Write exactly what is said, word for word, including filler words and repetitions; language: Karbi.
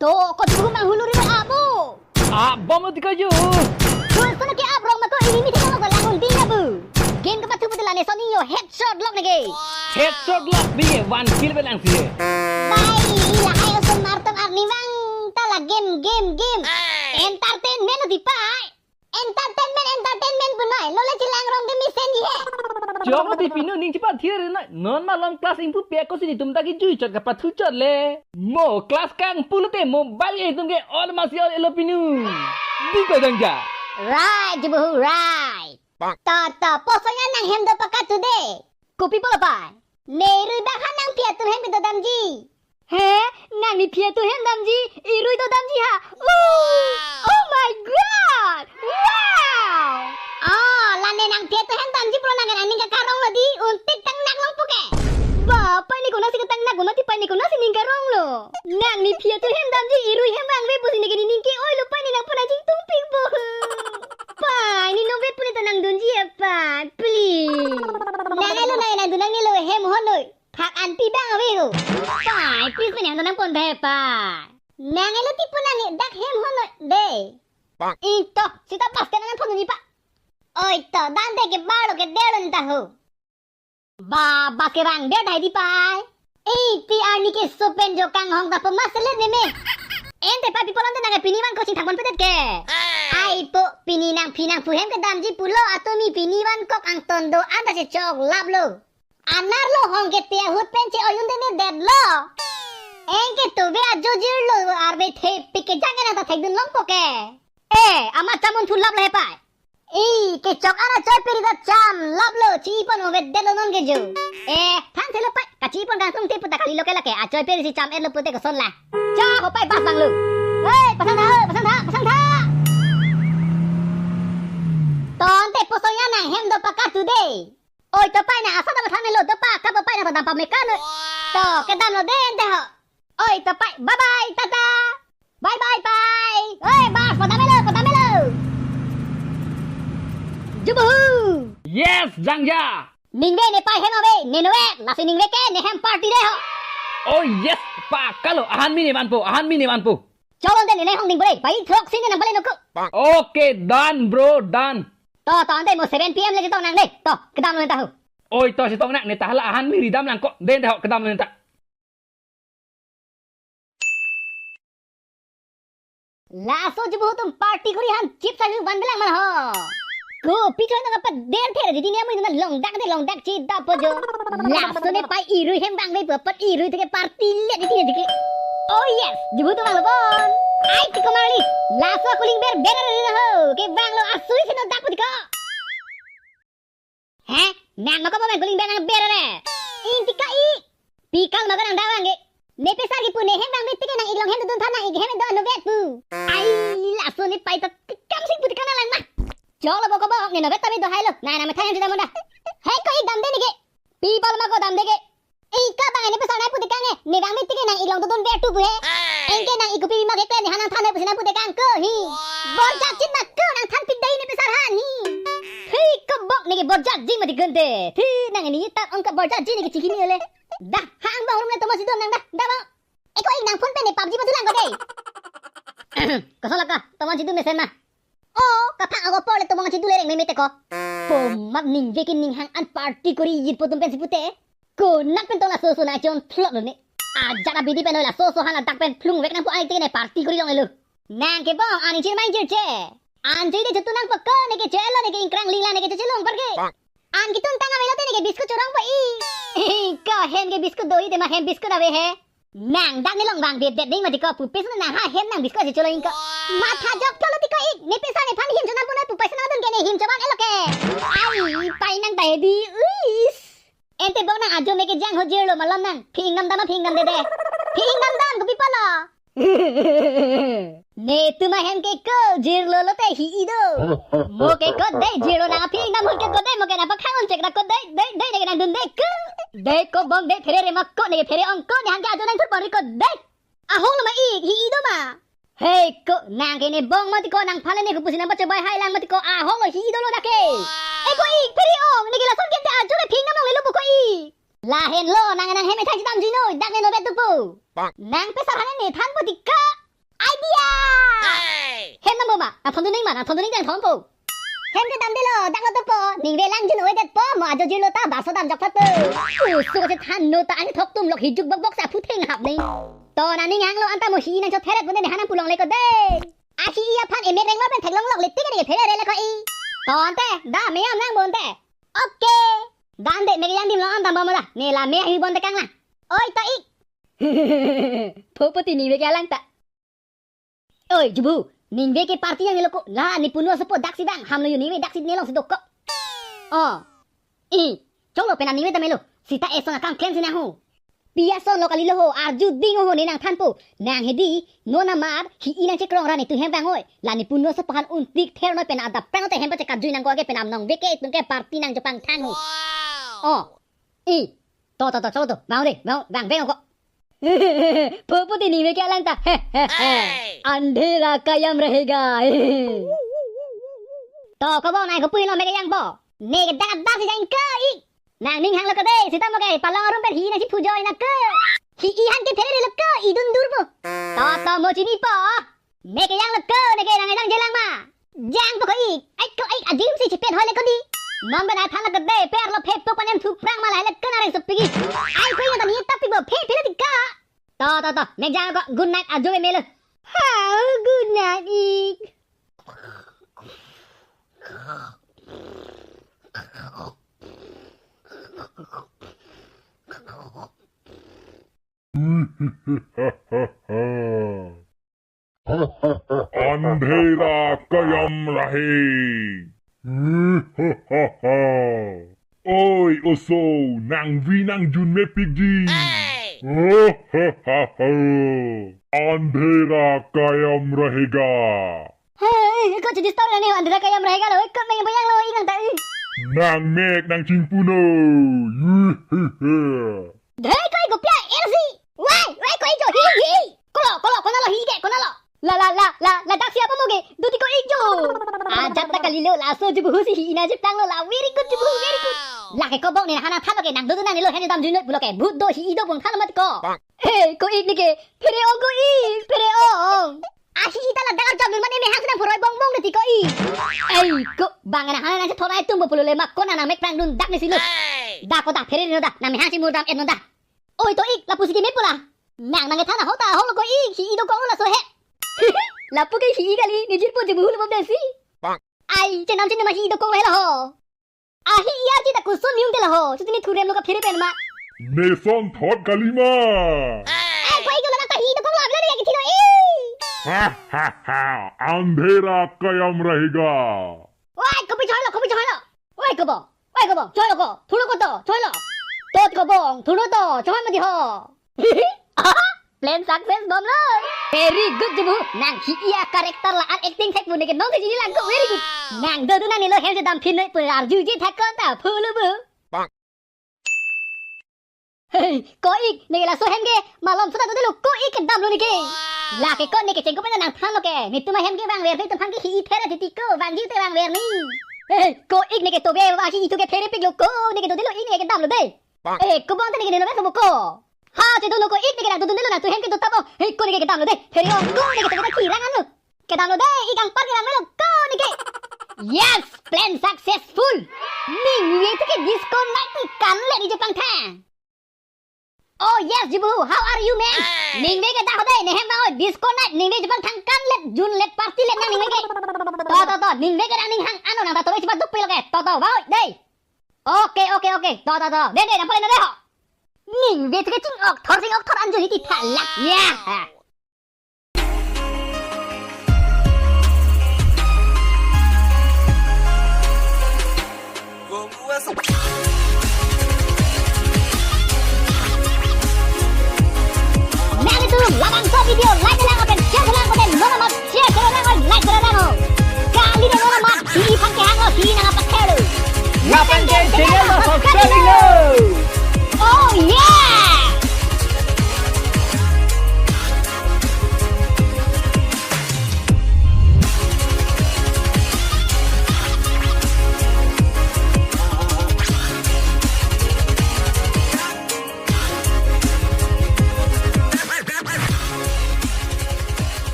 To, ko tu mang hulu ri abo. Abo mo dika yo. Ko sana ke abrong ma ko ini mi tengok ko langun ding abu. Game ke pathu betul ane Sony yo headshot lock nege. Headshot lock bi ye one kill belang si ye. Bai, lahai osun martum arni vang ta la game, game, game. Entertainment di pai. Entertainment, entertainment bunai. Lo le chilang rong de mesen ye. Chok di pinu ning chipat thir na. Non malom class ingpu pe ko si netum ta kijui chot kapathu chot le. Mo class kangpu lote mobile ke netum ke on masi on elo pinu. Di ko jangja. Right, Jubuhu, right. To, to, posonya nang hem do pakat tu de. Kopi polo pai. Ne irui bak ha nangphi atum hem do damji. He, nangli phi atum hem damji, irui do damji ha. Oh, oh my God! Wow! Oh, lane nangphi atum hem damji pulo nang nangning kakarong lo di, untik tangnak longpo ke. Bapai ne konasi ketangnak, mati pai ne konasi ning karong lo. Nangli phi atum hem damji, irui hem vangve pusi neke nening ke-oi lo pai ne nangphan ajing tungpik bo. Pai ne nove pune ta nangdunji ya pai, please. Nang elo nang nangdun nangne lo hem honoi. Phak an pi bang ave ho. Pai, please pen yang nang pon deh pai. Nang elo ti pon nang dak hem honoi de. Ito, sita pas ke nang pon ni pa. Oi to, dan de ke balo ke delo ni ta ho. Ba, bas ke bang de dai di pai. Ei, ti arni ke sopen jo kanghong ta pemaselet meme. Ente pa people ante nang pini van ko sing thakbon pedet ke. Ai po, pini nangphi nangphu hem ke damji pulo atum i pini van kok angton do anta si chok lap lo. Anar lo hong ke te ahut pen che oyun de ne det lo. Eng ke tuve ajo jir lo arve the pik ke jang ke nang ta thekdun longpo ke. Eh, ama chamun thu lap le pai. Ei, kechok ana choi peri ta cham lap lo chi pon ove det lo non ke jo. Eh, than thelo pai, kachi pon kangtung te puta kali lo ke lake, achoi peri si cham et lo pute koson la. Cha ho pai bas bang lo. Hei, pasang tha, pasang tha, pasang tha. Ton te posonya nang hem do pakat tu de. Oi, to pai na, asa dam than lo, to pa, ka to pai na, to dam pa me kan. To, kedam lo den te ho. Oi, to pai, bye bye, tata. Bye bye, bye. Oi, bas, padam melo, padam melo. Jubuhu. Yes, jangja. Ningve ne pai hem ave, ne nove, lasi ningve ke, ne hem party de ho. Oh yes, pa, kalo, ahan mi ne vanpo, ahan mi ne vanpo. Cholo ante ne hong ning bole, pai throk sin ne nang bole noko. Okay, done bro, done. To, to ante mo seven P M le chetong nang de. To, kedam lo ta ho. Oi, to chetong nang, ne ta hala ahan mi ridam lang ko. De, de ho, kedam lo ta. Laso Jubuhu atum party kori han chip sa van belang man ho. Kopi choi nang apa der ther di ne amu na long dak de long dak chi da po jo. Laso ne pai irui hem bang ve pu apat irui theke party le di ne dike. Oh yes, Jubuhu atum bang lo bon. Ai ti ko marli. Laso kuling ber ber re ho. Ke bang lo asui sino dak po diko. He? Nang mako momen kuling ber nang ber re. Inti ka i. Pikal mako nang dawang ge. Ne pesar ke pu ne hem bang bit ke nang iklong hem dun than nang ik hem do no vet pu. Ai, laso ne pai ta tikam sing pu tikam lang ma. Chok lo boko bok ne no vet ta bit do hai lo. Nang nang me than hem si dam da. He ko ik dam de ne ke. Pikal mako dam de ke. Ika bang ne pesar nai pu tekang e, ne bang miti ke nang iklong dodon ber tu pu he. Eng ke nang ikupi bima ke klen ne han nang than he pusi nang pu tekang ko hi. Borjak chin ma ko nang than pik dai ne pesar han hi. Hi ko bok ne ke borjak ji ma di gunde. Thi nang ni ta ong ka borjak ji ne ke chiki ni le. Dah, ha ang bang room le tomo si don nang dah, dah bang. Eko ik nang phone pe ne PUBG ma dulang ko dei. Koson laka, tomo si dun mesen ma. Oh, kaphang ako por le tomong chidu lereng meme teko. Pomat ningve ke ning hang an party kori yit po atum pensi pute. Ko nak pen tong laso so na chon thlot lo ne. Ajat abidi pen laso so han adak pen phlung vek nang po ai te ne party kori long elo. Nang ke bong ani chin main jir che. An jui de chutu nang pokok ne ke che lo ne ke ingkrang lingla ne ke che long par ke. An kitung tang ave lo te ne ke biscuit chorong po i. Ko hem ke biscuit do i te ma hem biscuit ave he. Nang dak ne long vang det det ding ma diko pupis na ha hem nang biscuit si cholo ingko. Matha jok tholo tiko ik ne pisa ne phan him chonam punai pupai sana dun ke ne him choban elo ke. Ai pai nang ta hedi uis. Ente bok nang ajo me ke jang ho jir lo malom nang. Phing ngam dam phing ngam de de. Phing ngam dam ko pipalo. Ne tuma hem ke ko jir lo lo te hi i do. Mo ke ko dei jir lo na phi nam hul ke ko dei mo ke na pa khang on chek na ko dei dei dei ne nang dun dei ko. Dei ko bong dei phere re ma ko ne phere ong ko ne han ke ajo nang thur pon ri ko dei. Ahong lo ma i hi i do ma. Hei ko nang ke ne bong ma ti ko nang phale ne ko pusi nang pa chobai hai lang ma ti ko ahong lo hi i do lo na ke. E ko i phere ong ne ke lason ke te ajo ke phi nam long le lo bu ko i. Lahenlo, nang nang hem ethan chedamjui noi, dak ne nobe tupo. Nang pesar hane ne thanpo ti ka. Idea! Hey! Hem nang bo ma, nang thondun ning ma, nang thondun ning tang thonpo. Hem kedamdelo, dak lo tupo, ningve lang jun-oidetpo, mo ajo jun lo ta, barso damjok thot po. Usu ko chethan no ta, ani thok tum lok hijuk bok bok sa phu theng hap ni. To nang ning hanglo anta mo hi nang chot pheret bune ne hanang pulongle ko de. Ahi iya phan emek renglo pen theklong lok litik ni phere re le ko i. To ante, da me am nang bonte. Okay. Da ante mek yang dim lo anta bo mo da. Ne la me hi bonte kang la. Oi to ik. Phopo ti ningve ke alang ta. Oi, jubu, ningve ke party yang niloko, la, ne puno sopo daksi bang, hamlo yo ningve daksi nelong si dokok. Oh. I, cholo penang ningve ta melo, sita eson akam klem si nang ho. Pi ason lo kalilo ho, arju ding ho ne nang thanpo, nang hedi, non amar, hi-i nang chekrong ra netum hem vang hoi, la ne puno sopo han untik ther noi penang adap prang te hem pa chekatjui nang ko age penang nong veke itum ke party nang jopang thang ho. Oh. I. To, to, to, cholo to. Vang de, vang, vang, vang ko. Phopo ti ningve ke alang ta. Hey! Andhera kayam rahega. To, ko bo nai ko pui no mek yang bo. Ne ke dak dak si jang ke i. Nang ning hanglo ko de, sita mo ke palong arum pen hi nang si phu joi na ke. Hi-i han ke phere lo ke, idun dur bo. To, to, mo chinipo. Mek yang lo ko, ne ke nang jang jelang ma. Jangpo ko ik, ai ko ik adim si chipet hoi le ko di. Non ben ai than lo ko de, per lo phep to panem thu prang ma lai le ko na reng sup pigi. Ai ko ik ta ni tapi bo phe phe ti ka. To, to, to, mek jang ko, good night ajo me melo. Ha, good night ik. Andhera kayam rahe. Oi, oso, nangvi nangjun mepikji. Andhera kayam rahega. Hey, ko chedi store ni andhera kayam rahega lo, ko meng bayang lo ingang ta. Nang mek nang chingpuno. Dhei koi gopia L C. Wai, wai koi jo hi hi. Kolo, kolo, konalo hi ke, konalo. La, la, la, la, la, dak siapa mo ke? Duti ko ik jo. Ajat ta kalilo, laso jubu husi hi ina jeplang lo la. Very good, jubu, very good. La ke kobong ne hana thalo ke nang dudu nang nilo hen damjui noi pulo ke. Bhut do hi ido bong thalo mat ko. Hey, ko ik ne ke. Phere ong ko ik, phere ong. Ahi ita la dak jam man eme hang sedang puroi bong bong de ti ko ik. Ei, ko bang na hana nang se thonai tum bo pulo le mak ko na nang mek prang dun dak ne silo. Hey! Dak ko dak phere no dak, nang me hang si murdam et no dak. Oi to ik, lapusi ke me pula. Nang nang ke thana hota holo ko ik, hi ido kong lo laso he. Lapu ke hi ik kali, ne jirpo jubu hulu bom desi. Ai, chenam chenam hi ido kong lo he lo ho. Ahi iyar ji ta kusun miung de lo ho, chuti ne thurem lo ka phere pen ma. Ne son thot kali ma. Ai, ko ik lo na ta hi ido kong lo abla ya kithi lo e. Ha ha ha, andhera kayam rahega. Oi, kopi choi lo, kopi choi lo. Oi, kobo. Oi, kobo. Choi lo ko. Thulo ko to. Choi lo. Tot kobong. Thulo to. Choi mati ho. Plan success bom lo. Very good, jubu. Nang hi iya character la an acting thek bu ne ke nong ke jini lang ko. Very good. Nang do do nang nilo hem je dam phin noi pu arju je thek kon ta. Phulo bu. Hey, ko ik, ne ke laso hem ke, malom sota dodelo ko ik kedam lo ne ke. La ke ko ne ke chengko pen nang than lo ke. Netum ahem ke vang ver, netum ahem ke hi i phere titi ko, vangji te vang ver ni. Hey, ko ik ne ke tobe, va hi itu ke phere pik lo ko, ne ke dodelo ik ne ke kedam lo de. Hey, ko bong te ne ke ne lo vet lo ko. Ha, che do lo ko ik ne ke nang dodun lo nangtum hem ke do ta bo. Hey, ko ne ke kedam lo de. Phere ong, ko ne ke tobe ta kirang an lo. Kedam lo de, ik angpar kedam lo ko ne ke. Yes, plan successful. Ningve tu ke disco night ti kan le ni jepang tha. Oh yes, jubu, how are you, man? Hey. Ningve ke dak ho de, ne hem bang oi, disco night, ningve jepang thang kan le, jun le party le nang ningve ke. To, to, to, ningve ke nang ning hang ano nang ta to, ichipa duk pilo ke, to, to, bang oi, de. Okay, okay, okay, to, to, to, de, de, nang pale na de ho. Ningve tu ke ching ok thor, ching ok thor anjali ti tha la. Ya.